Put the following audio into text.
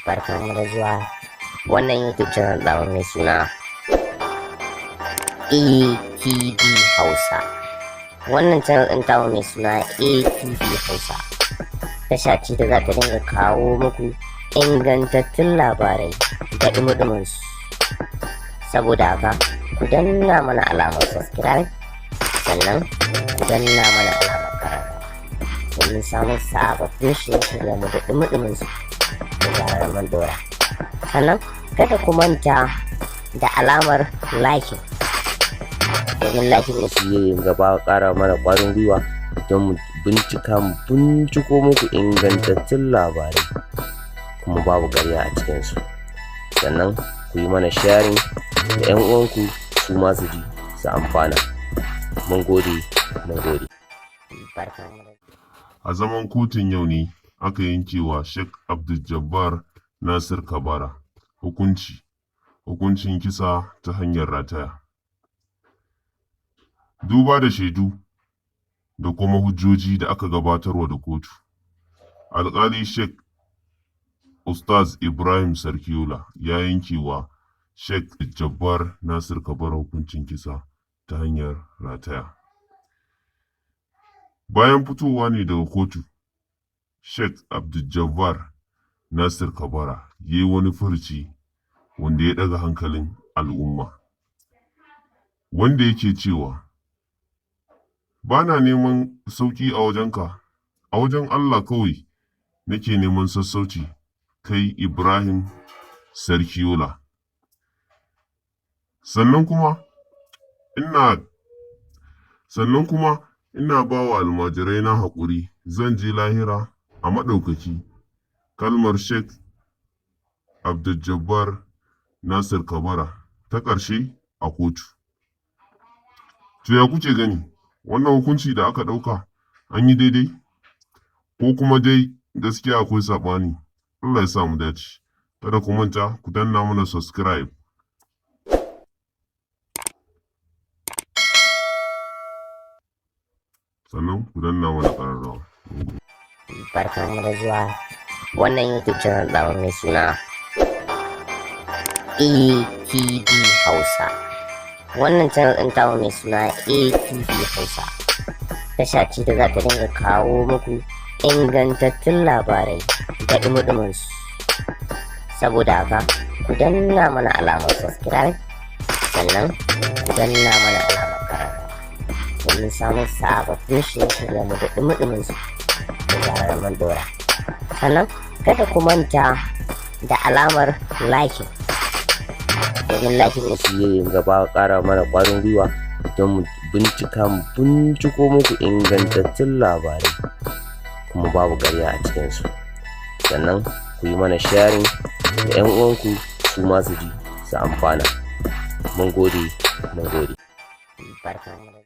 Barkanmu da zuwa wannan YouTube channel ɗin mai suna ATV Hausa. Wannan channel ɗin tamu mai suna ATV Hausa tasha ce da za ta dinga kawo muku ingantattun labarai da ɗumi su. Saboda haka, ku danna mana alamar subscribe, sannan ku danna mana alamar kararrawa domin samun sababbin shirye-shiryenmu da ɗumi su da zarar mun dora. Sannan kada ku manta da alamar like, domin like shi gaba ƙara mana ƙwarin gwiwa don mu bincika, mu binciko muku ingantattun labarai kuma babu ƙarya a cikinsu. Sannan ku yi mana sharing da 'yan uwanku, su ma su ji su amfana. Mun gode, mun gode. Barkanmu da A zaman kotun yau ne aka yanke wa Sheikh Abdul Nasir Kabara hukuncin kisa ta hanyar rataya. Duba da shaidu da kuma hujjoji da aka gabatarwa da kotu, Alƙali Sheikh Ustaz Ibrahim Sarki Yola ya yanke wa Sheikh Jabbar Nasir Kabara hukuncin kisa ta hanyar rataya. Bayan fitowa ne daga kotu, Sheikh Abdul Nasir Kabara ya yi wani furuci wanda ya ɗaga hankalin al'umma, wanda yake cewa, "Ba na neman sauƙi a wajenka, a wajen Allah kawai nake neman sassauci, kai Ibrahim Sarki Yola. Sannan kuma ina ba wa almajiraina haƙuri, zan je lahira a maɗaukaki." Kalmar Sheikh Abdul Nasir Kabara ta ƙarshe a kotu. To, ya kuke gani? Wannan hukunci da aka ɗauka, an yi daidai ko kuma dai gaskiya akwai saɓani? Allah ya sa mu dace. Kada ku manta ku danna mana subscribe. Sannan ku danna mana ƙararrawa. Barkanmu da zuwa wannan YouTube channel ɗin mai suna ATV Hausa. Wannan channel ɗin tamu mai suna ATV Hausa tasha ce da za ta dinga kawo muku ingantattun labarai da ɗumi su. Saboda haka, ku danna mana alamar subscribe, sannan ku danna mana alamar kararrawa domin samun sababbin shirye-shiryenmu da ɗumi su da zarar mun dora. Sannan kada ku manta da alamar like, domin like shi gaba ƙara mana ƙwarin gwiwa don mu bincika, mu binciko muku ingantattun labarai kuma babu ƙarya a cikinsu. Sannan ku yi mana sharing da 'yan uwanku, su ma su ji su amfana. Mun gode, mun gode. Barkanmu da